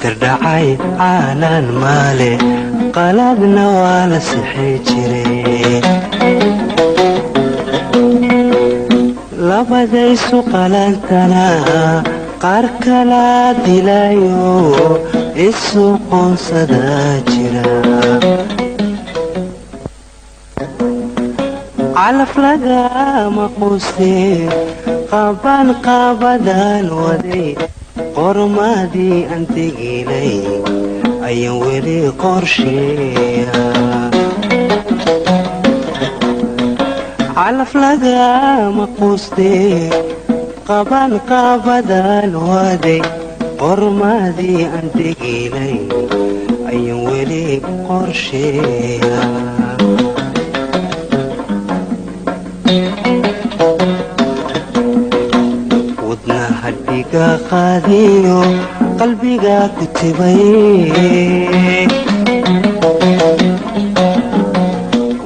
Qadar dhacay caalaan maale, qaladna waa la sixi jiray. Labadaysu qalantana qaar kalaa dilayo, isu qoonsadaa jira. Calaf lagama quustee, qaban qaabadaan waday, qormadii aan tegilay ayaan weli qorsheeya. Calaf lagama quustee, qaban qaabadaan waday, qormadii aan tegilay ayaan weli qorsheeya. Wadnaha dhiga qaadiyo qalbiga ku tibay,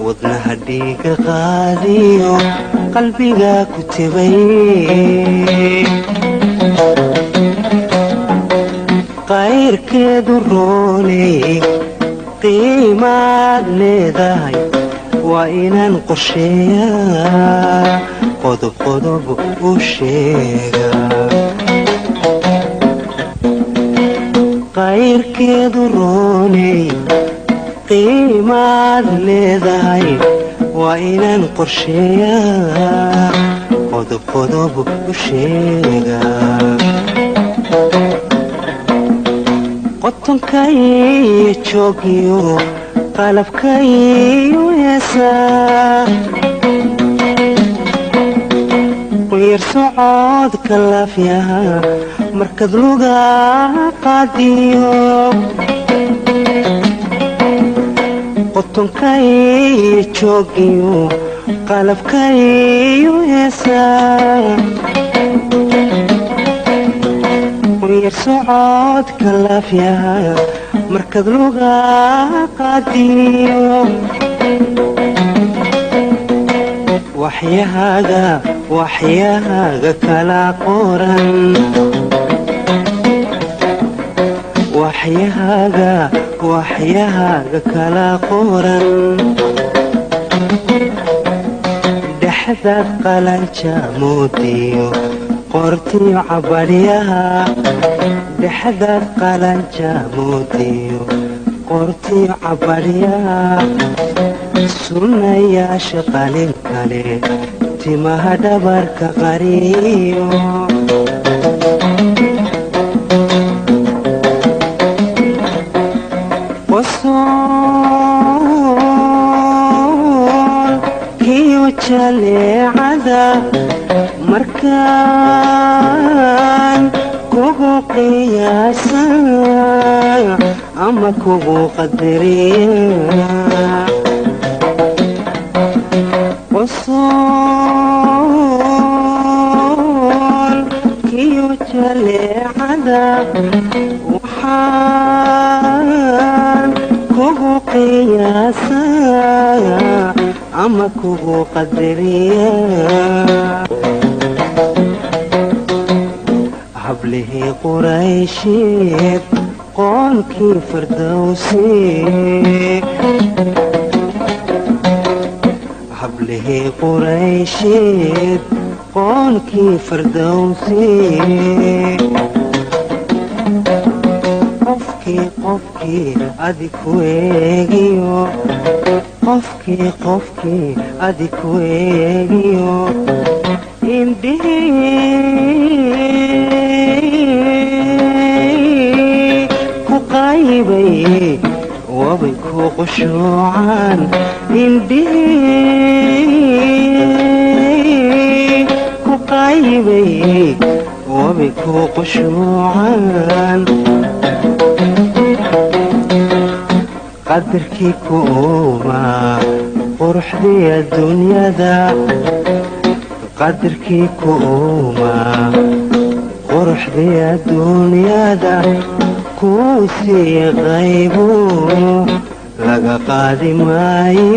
wadnaha dhiiga qaadiyo qalbiga ku tibay. Qayrkeedu rooney, qiimaad leedahay, waa inaan qorsheeyaa, qodob qodob u sheega. Qayrkeedu rooney, qiimaad leedahay, waa inaan qorsheeyaa, qodob qodob u sheega. Qotonkaiyo joogiyo qalabkaiyo heesaa, qunyar socodka laafyaha markad luga qaadiyo. Qotonkaiyo joogiyo qalabkaiyo heesaa, qunyar socodka laafyaha markad luga qaadiyo. Waxyahaaga, waxyahaaga kala qoran, waxyahaaga, waxyahaaga kala qoran. Dhexdaad qalanja moodiyo qortiyo cabadhyaha, dhexdaad qalanja moodiyo qortiyo cabadhyaha. Sunnayaasha qalin kale, timaha dhabarka qariyo. Qosool kiyo jaleecada markaan kugu qiyaasa ama kugu qadariya. Qosool kiyo jaleecada waxaan kugu qiyaasaa ama kugu qadariya. Hablihii Quraysheed, qoonkii Fardowsi, hablihii Quraysheed, qoonkii Fardowsi. Qofkii, qofkii adi ku eegiyo, qofkii, qofkii adi ku eegiyo, indhihii ku qaybay wabay ku qushuucaan. Indhihii ku qaybay wabay ku qushuucaan. Qadarkii ku uumaa quruxdii adduunyada, qadarkii ku uumaa quruxdii adduunyada, kuu sii qaybo laga qaadi maaye.